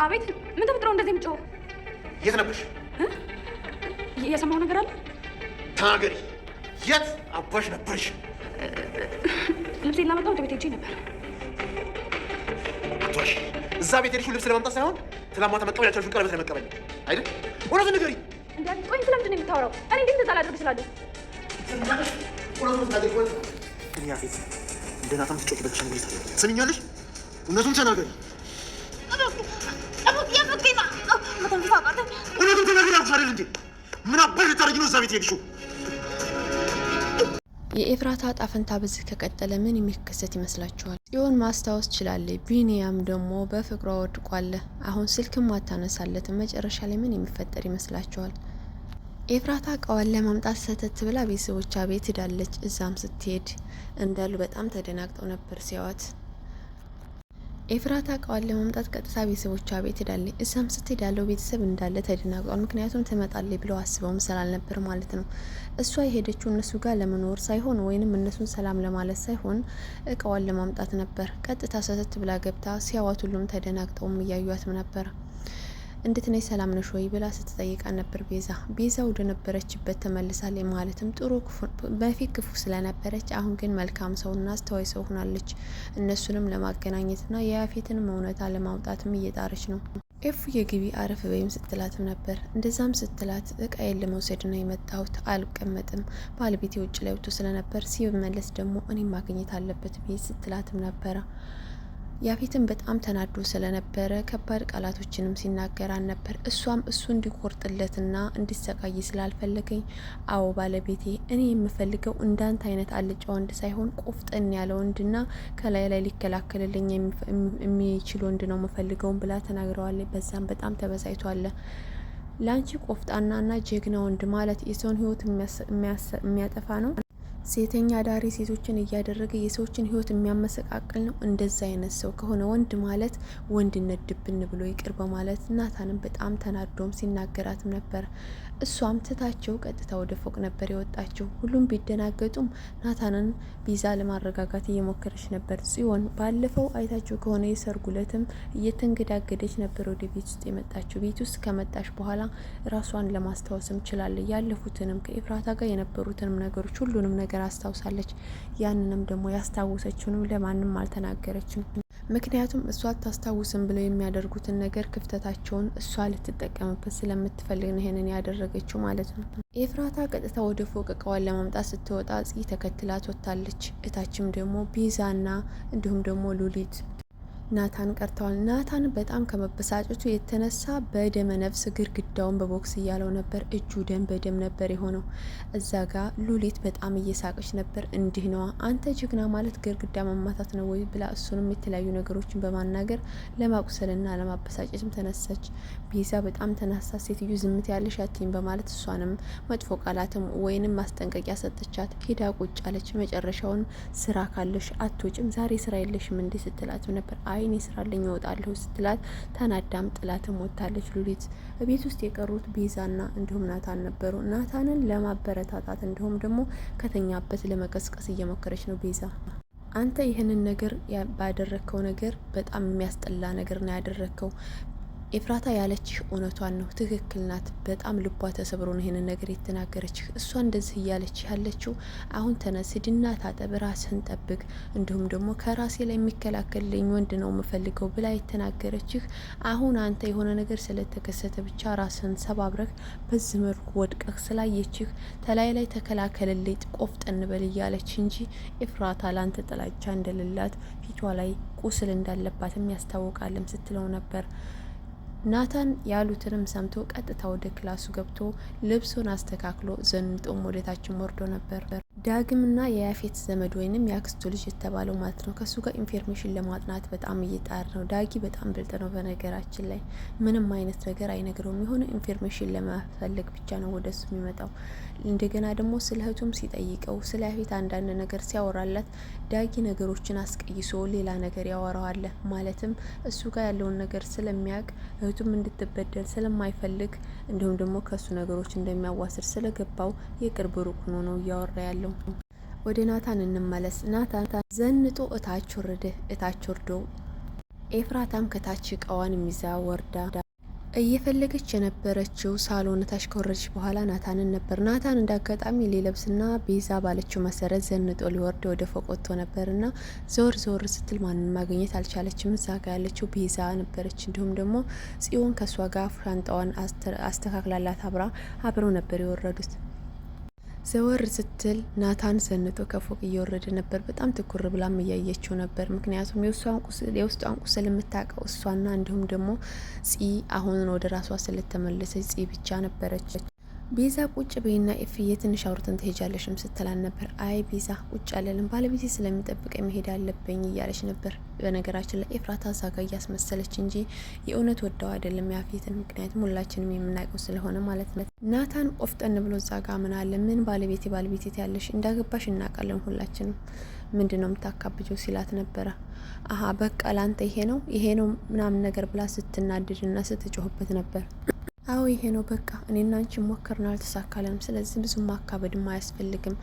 አቤት። ምን ተፈጥሮ እንደዚህ የምጮኸው? የት ነበርሽ? የሰማው ነገር አለ? ተናገሪ። የት አባሽ ነበርሽ? ልብሴን ላመጣ ወደ ቤት ሄጄ ነበር። አትዋሽ። እዛ ቤት ሄድሽው ልብስ ለማምጣት ሳይሆን ትላንት ማታ መቀበል ያልቻልሽውን ቀለበት ለመቀበል ነው አይደል? እውነቱን ንገሪ። እንዴ ቆይ፣ ስለምንድን ነው የምታወራው? እኔ እንዴት እንደዛ ላደርግ እችላለሁ? እውነቱን ተናገሪ። እኔ ያፌት እንደ ናታን ትጮቂበት አሻንጉሊት አለ። ትሰሚኛለሽ? እውነቱን ተናገሪ። እውነቱን ተናገሪ አልኩሽ አይደል እንዴ? ምን አባሽ ልታደርጊ ነው እዛ ቤት ሄድሽው? የኤፍራታ ዕጣ ፈንታ በዚህ ከቀጠለ ምን የሚከሰት ይመስላችኋል? ጽዮን ማስታወስ ችላለች። ቢኒያም ደግሞ በፍቅሯ ወድቋል። አሁን ስልክም አታነሳለትም። መጨረሻ ላይ ምን የሚፈጠር ይመስላችኋል? ኤፍራታ እቃዋን ለማምጣት ሰተት ብላ ቤተሰቦቿ ቤት ሄዳለች። እዛም ስትሄድ እንዳሉ በጣም ተደናግጠው ነበር ሲያዋት። ኤፍራታ እቃዋን ለማምጣት ቀጥታ ቤተሰቦቿ ቤት ሄዳለች። እዛም ስትሄድ ያለው ቤተሰብ እንዳለ ተደናግጧል። ምክንያቱም ትመጣለች ብለው አስበውም ስላልነበር ማለት ነው። እሷ የሄደችው እነሱ ጋር ለመኖር ሳይሆን ወይንም እነሱን ሰላም ለማለት ሳይሆን እቃዋን ለማምጣት ነበር። ቀጥታ ሰተት ብላ ገብታ ሲያዋት ሁሉም ተደናግጠውም እያዩትም ነበር። እንዴት ነሽ ሰላም ነሽ ወይ ብላ ስትጠይቃ ነበር ቤዛ። ቤዛ ወደ ነበረችበት ተመልሳለች። ማለትም ጥሩ በፊት ክፉ ስለነበረች አሁን ግን መልካም ሰውና አስተዋይ ሰው ሆናለች። እነሱንም ለማገናኘትና የያፌትንም እውነታ ለማውጣትም እየጣረች ነው። ኤፉ የግቢ አረፍ በይም ስትላትም ነበር። እንደዛም ስትላት እቃዬን ለመውሰድ ነው የመጣሁት፣ አልቀመጥም፣ ባለቤቴ ውጭ ላይ ወጥቶ ስለነበር ሲመለስ ደግሞ እኔም ማግኘት አለበት ብዬ ስትላትም ነበረ። ያፌትን በጣም ተናዶ ስለነበረ ከባድ ቃላቶችንም ሲናገራን ነበር። እሷም እሱ እንዲቆርጥለትና እንዲሰቃይ ስላልፈለገኝ፣ አዎ ባለቤቴ፣ እኔ የምፈልገው እንዳንተ አይነት አልጫ ወንድ ሳይሆን ቆፍጠን ያለ ወንድና ከላይ ላይ ሊከላከልልኝ የሚችል ወንድ ነው የምፈልገውን ብላ ተናግረዋለች። በዛም በጣም ተበሳይቷለ። ለአንቺ ቆፍጣናና ጀግና ወንድ ማለት የሰውን ሕይወት የሚያጠፋ ነው፣ ሴተኛ አዳሪ ሴቶችን እያደረገ የሰዎችን ህይወት የሚያመሰቃቅል ነው። እንደዛ አይነት ሰው ከሆነ ወንድ ማለት ወንድነት ድብን ብሎ ይቅር በማለት ናታንም በጣም ተናዶም ሲናገራትም ነበር። እሷም ትታቸው ቀጥታ ወደ ፎቅ ነበር የወጣቸው። ሁሉም ቢደናገጡም ናታንን ቤዛ ለማረጋጋት እየሞከረች ነበር። ጽዮን ባለፈው አይታችሁ ከሆነ የሰርጉ ዕለትም እየተንገዳገደች ነበር ወደ ቤት ውስጥ የመጣችው። ቤት ውስጥ ከመጣች በኋላ ራሷን ለማስታወስም ችላለች። ያለፉትንም ከኤፍራታ ጋር የነበሩትንም ነገሮች ሁሉንም ነገር አስታውሳለች። ያንንም ደግሞ ያስታወሰችውንም ለማንም አልተናገረችም። ምክንያቱም እሷ አታስታውስም ብለው የሚያደርጉትን ነገር ክፍተታቸውን እሷ ልትጠቀምበት ስለምትፈልግ ነው ይሄንን ያደረገችው ማለት ነው። ኤፍራታ ቀጥታ ወደ ፎቅ እቃዋን ለማምጣት ስትወጣ ጽ ተከትላት ወጥታለች። እታችም ደግሞ ቤዛና እንዲሁም ደግሞ ሉሊት ናታን ቀርተዋል። ናታን በጣም ከመበሳጨቱ የተነሳ በደመ ነፍስ ግድግዳውን በቦክስ እያለው ነበር። እጁ ደም በደም ነበር የሆነው። እዛ ጋ ሉሊት በጣም እየሳቀች ነበር። እንዲህ ነዋ አንተ ጀግና ማለት ግድግዳ መማታት ነው ወይ ብላ እሱንም የተለያዩ ነገሮችን በማናገር ለማቁሰልና ለማበሳጨትም ተነሳች። ቤዛ በጣም ተነሳ። ሴትዮ ዝምት ያለሽ አትይም በማለት እሷንም መጥፎ ቃላትም ወይንም ማስጠንቀቂያ ሰጠቻት። ሄዳ ቁጭ አለች። መጨረሻውን ስራ ካለሽ አትወጭም፣ ዛሬ ስራ የለሽም እንዲህ ስትላትም ነበር። አይ እኔ ስራ አለኝ እወጣለሁ ስትላት ተናዳም ጥላትም ወጥታለች። ሉሊት ቤት ውስጥ የቀሩት ቤዛና እንዲሁም ናታን ነበሩ። ናታንን ለማበረታታት እንዲሁም ደግሞ ከተኛበት ለመቀስቀስ እየሞከረች ነው ቤዛ። አንተ ይህንን ነገር ባደረግከው ነገር በጣም የሚያስጠላ ነገር ነው ያደረግከው። ኤፍራታ ያለችህ እውነቷን ነው፣ ትክክል ናት። በጣም ልቧ ተሰብሮ ነው ይሄንን ነገር የተናገረችህ። እሷ እንደዚህ እያለች ያለችው አሁን ተነስ፣ ሂድና ታጠብ፣ ራስህን ጠብቅ፣ እንዲሁም ደግሞ ከራሴ ላይ የሚከላከልልኝ ወንድ ነው የምፈልገው ብላ የተናገረችህ አሁን አንተ የሆነ ነገር ስለተከሰተ ብቻ ራስህን ሰባብረህ በዚህ መልኩ ወድቀህ ስላየችህ ተላይ ላይ ተከላከልልኝ፣ ቆፍጠን በል እያለች እንጂ ኤፍራታ ላንተ ጥላቻ እንደሌላት ፊቷ ላይ ቁስል እንዳለባትም ያስታውቃልም ስትለው ነበር። ናታን ያሉትንም ሰምቶ ቀጥታ ወደ ክላሱ ገብቶ ልብሱን አስተካክሎ ዘንጦም ወደታችን ወርዶ ነበር። ዳግምና የያፌት ዘመድ ወይንም የአክስቱ ልጅ የተባለው ማለት ነው። ከእሱ ጋር information ለማጥናት በጣም እየጣር ነው። ዳጊ በጣም ብልጥ ነው። በነገራችን ላይ ምንም አይነት ነገር አይነግረውም። የሆነ information ለመፈለግ ብቻ ነው ወደ እሱ የሚመጣው። እንደገና ደግሞ ስለ እህቱም ሲጠይቀው ስለ ያፌት አንዳንድ ነገር ሲያወራላት ዳጊ ነገሮችን አስቀይሶ ሌላ ነገር ያወራዋል። ማለትም እሱ ጋር ያለውን ነገር ስለሚያውቅ እህቱም እንድትበደል ስለማይፈልግ እንዲሁም ደግሞ ከእሱ ነገሮች እንደሚያዋስድ ስለገባው የቅርብ ሩቅ ሆኖ ነው እያወራ ያለው። ወደ ናታን እንመለስ። ናታን ዘንጦ እታች ወረደ። እታች ወርዶ ኤፍራታም ከታች እቃዋን ይዛ ወርዳ እየፈለገች የነበረችው ሳሎን ታች ከወረደች በኋላ ናታንን ነበር። ናታን እንዳጋጣሚ ሊለብስና ቤዛ ባለችው መሰረት ዘንጦ ሊወርድ ወደ ፎቅ ወጥቶ ነበርና ዞር ዞር ስትል ማንን ማግኘት አልቻለችም። እዛ ጋ ያለችው ቤዛ ነበረች። እንዲሁም ደግሞ ጽዮን ከእሷ ጋር ሻንጣዋን አስተካክላላት አብረው ነበር የወረዱት። ዘወር ስትል ናታን ዘንጦ ከፎቅ እየወረደ ነበር። በጣም ትኩር ብላም እያየችው ነበር። ምክንያቱም የውስጧን ቁስል የምታውቀው እሷና እንዲሁም ደግሞ ፂ አሁን ወደ ራሷ ስለተመለሰች ፂ ብቻ ነበረች። ቤዛ ቁጭ በይና ኤፍዬ ትንሽ አውርተን ትሄጃለሽም ስትላን ነበር። አይ ቤዛ ቁጭ አለልን ባለቤቴ ስለሚጠብቀኝ መሄድ አለብኝ እያለች ነበር። በነገራችን ላይ ኤፍራታ እዛ ጋ እያስመሰለች እንጂ የእውነት ወደው አይደለም ያፌትን። ምክንያቱም ሁላችንም የምናውቀው ስለሆነ ማለት ነው። ናታን ቆፍጠን ብሎ እዛ ጋ ምን አለ ምን ባለቤቴ ባለቤቴ ያለሽ እንዳገባሽ እናውቃለን ሁላችንም፣ ምንድን ነው የምታካብጀው ሲላት ነበረ። አሀ በቃ ላንተ ይሄ ነው ይሄ ነው ምናምን ነገር ብላ ስትናድድና ስትጮህበት ነበር። አዎ ይሄ ነው በቃ እኔና አንቺ ሞከርን አልተሳካለንም። ስለዚህ ብዙ ማካበድም አያስፈልግም።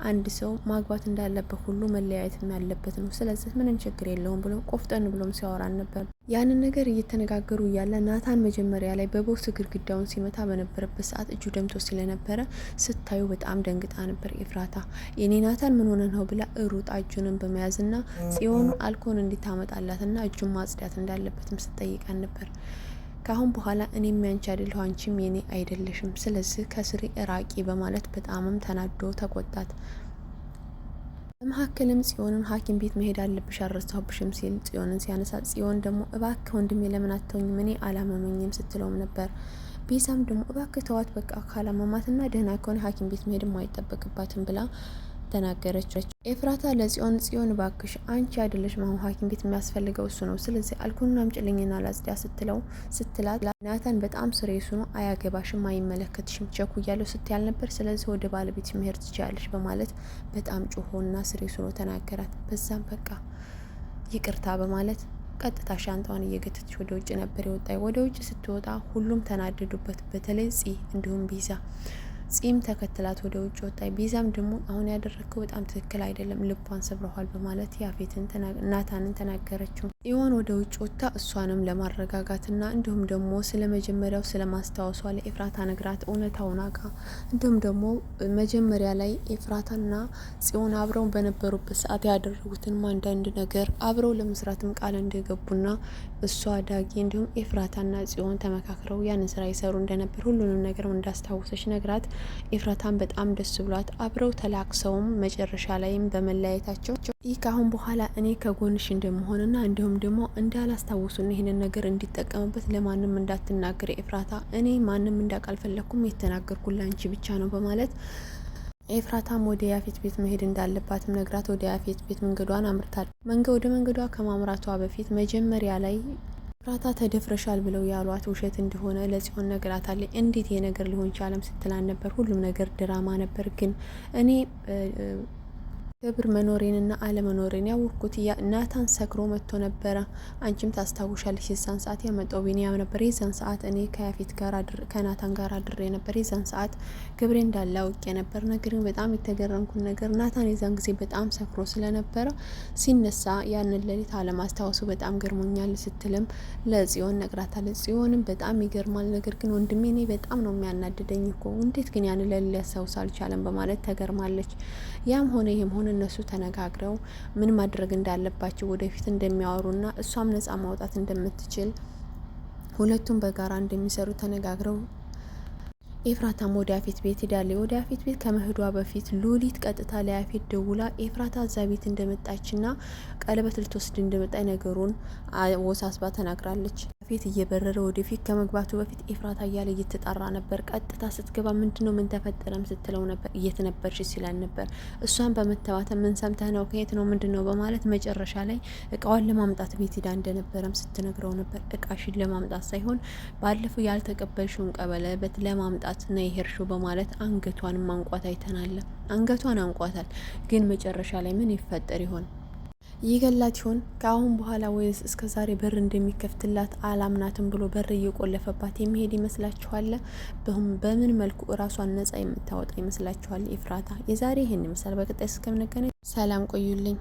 አንድ ሰው ማግባት እንዳለበት ሁሉ መለያየትም ያለበት ነው። ስለዚህ ምንም ችግር የለውም ብሎ ቆፍጠን ብሎም ሲያወራን ነበር። ያንን ነገር እየተነጋገሩ እያለ ናታን መጀመሪያ ላይ በቦክስ ግድግዳውን ሲመታ በነበረበት ሰዓት እጁ ደምቶ ስለነበረ ስታዩ በጣም ደንግጣ ነበር ኤፍራታ። የኔ ናታን ምን ሆነ ነው ብላ ሩጣ እጁንም በመያዝና ጽዮኑ አልኮን እንዲታመጣላትና እጁን ማጽዳት እንዳለበትም ስትጠይቃን ነበር። ከአሁን በኋላ እኔም ያንቺ አይደለሁ አንቺም የኔ አይደለሽም፣ ስለዚህ ከስሬ እራቂ በማለት በጣምም ተናዶ ተቆጣት። በመካከልም ጽዮንን ሐኪም ቤት መሄድ አለብሽ አልረሳሁብሽም ሲል ጽዮንን ሲያነሳ፣ ጽዮን ደግሞ እባክህ ወንድሜ ለምን አትተውኝም እኔ አላመመኝም ስትለውም ነበር። ቤዛም ደግሞ እባክህ ተዋት በቃ ካላመማትና ደህና ከሆነ ሐኪም ቤት መሄድም አይጠበቅባትም ብላ ተናገረች። ኤፍራታ ለጽዮን ጽዮን ባክሽ አንቺ አይደለሽም አሁን ሐኪም ቤት የሚያስፈልገው እሱ ነው። ስለዚህ አልኮሉን አምጪልኝና ላጽዳ ስትለው ስትላት ናታን በጣም ስሬሱ ነው፣ አያገባሽም፣ አይመለከትሽም ቸኩያለሁ ስትያል ነበር። ስለዚህ ወደ ባለቤት መሄድ ትችያለሽ በማለት በጣም ጮሆና ስሬሱ ነው ተናገራት። በዛም በቃ ይቅርታ በማለት ቀጥታ ሻንጣዋን እየገተተች ወደ ውጭ ነበር የወጣ። ወደ ውጭ ስትወጣ ሁሉም ተናደዱበት፣ በተለይ ጺ እንዲሁም ቤዛ ጺም ተከትላት ወደ ውጭ ወጣ። ቤዛም ደግሞ አሁን ያደረግከው በጣም ትክክል አይደለም፣ ልቧን ሰብረኋል በማለት ያፌትን ናታንን ተናገረችው። ጽዮን ወደ ውጭ ወጥታ እሷንም ለማረጋጋትና እንዲሁም ደግሞ ስለ መጀመሪያው ስለ ማስታወሷ ለኤፍራታ ነግራት እውነታውን አውቃ እንዲሁም ደግሞ መጀመሪያ ላይ ኤፍራታና ጽዮን አብረው በነበሩበት ሰዓት ያደረጉትን አንዳንድ ነገር አብረው ለመስራትም ቃል እንደገቡና እሷ ዳጊ እንዲሁም ኤፍራታና ጽዮን ተመካክረው ያንን ስራ ይሰሩ እንደነበር ሁሉንም ነገር እንዳስታወሰች ነግራት ኤፍራታን በጣም ደስ ብሏት አብረው ተላቅሰውም መጨረሻ ላይም በመለያየታቸው ይህ ከአሁን በኋላ እኔ ከጎንሽ እንደመሆንና እንዲሁም ደግሞ እንዳላስታውሱና ይህንን ነገር እንዲጠቀምበት ለማንም እንዳትናገር ኤፍራታ፣ እኔ ማንም እንዳውቅ አልፈለግኩም፣ የተናገርኩት ላንቺ ብቻ ነው በማለት ኤፍራታም ወደ ያፌት ቤት መሄድ እንዳለባትም ነግራት ወደ ያፌት ቤት መንገዷን አምርታል። ወደ መንገዷ ከማምራቷ በፊት መጀመሪያ ላይ ኤፍራታ ተደፍረሻል ብለው ያሏት ውሸት እንደሆነ ለጽዮን ነግራታለች። እንዴት ይሄ ነገር ሊሆን ቻለም ስትላን ነበር። ሁሉም ነገር ድራማ ነበር፣ ግን እኔ ክብር መኖሬንና አለመኖሬን ያወቅኩት ናታን ሰክሮ መጥቶ ነበረ። አንቺም ታስታውሻለሽ፣ የዛን ሰዓት ያመጣው ቢኒያም ነበር። የዛን ሰዓት እኔ ከያፌት ጋር ከናታን ጋር አድሬ ነበር። የዛን ሰዓት ክብሬ እንዳለ አውቄ ነበር። ነገር ግን በጣም የተገረምኩት ነገር ናታን የዛን ጊዜ በጣም ሰክሮ ስለነበረ ሲነሳ ያንን ሌሊት አለማስታወሱ በጣም ገርሞኛል ስትልም ለጽዮን ነግራታለች። ጽዮንም በጣም ይገርማል፣ ነገር ግን ወንድሜ እኔ በጣም ነው የሚያናድደኝ እኮ እንዴት ግን ያንን ሌሊት ሊያስታውስ አልቻለም በማለት ተገርማለች። ያም ሆነ ይህም ሆነ እነሱ ተነጋግረው ምን ማድረግ እንዳለባቸው ወደፊት እንደሚያወሩና እሷም ነጻ ማውጣት እንደምትችል ሁለቱም በጋራ እንደሚሰሩ ተነጋግረው ኤፍራታም ወደ ያፌት ቤት ሄዳለች። ወደ ያፌት ቤት ከመሄዷ በፊት ሉሊት ቀጥታ ለያፌት ደውላ ኤፍራታ እዛ ቤት እንደመጣችና ቀለበት ልትወስድ እንደመጣ ነገሩን ወሳስባ ተናግራለች። ያፌት እየበረረ ወደፊት ከመግባቱ በፊት ኤፍራታ እያለ እየተጣራ ነበር። ቀጥታ ስትገባ ምንድነው ምን ተፈጠረም ስትለው ነበር። የት ነበርሽ ሲላል ነበር። እሷን በመተባተ ምን ሰምተህ ነው ከየት ነው ምንድነው በማለት መጨረሻ ላይ እቃዋን ለማምጣት ቤት ሄዳ እንደነበረም ስትነግረው ነበር። እቃሽን ለማምጣት ሳይሆን ባለፈው ያልተቀበልሽውን ቀለበት ለማምጣት ነው የሄድሽው በማለት አንገቷን ማንቋት አይተናል። አንገቷን አንቋታል። ግን መጨረሻ ላይ ምን ይፈጠር ይሆን? ይገላት ይሆን? ከአሁን በኋላ ወይስ እስከ ዛሬ በር እንደሚከፍትላት አላምናትም ብሎ በር እየቆለፈባት የሚሄድ ይመስላችኋል? በምን መልኩ እራሷን ነጻ የምታወጣ ይመስላችኋል? ኤፍራታ የዛሬ ይህን ይመስላል። በቀጣይ እስከምንገናኝ ሰላም ቆዩልኝ።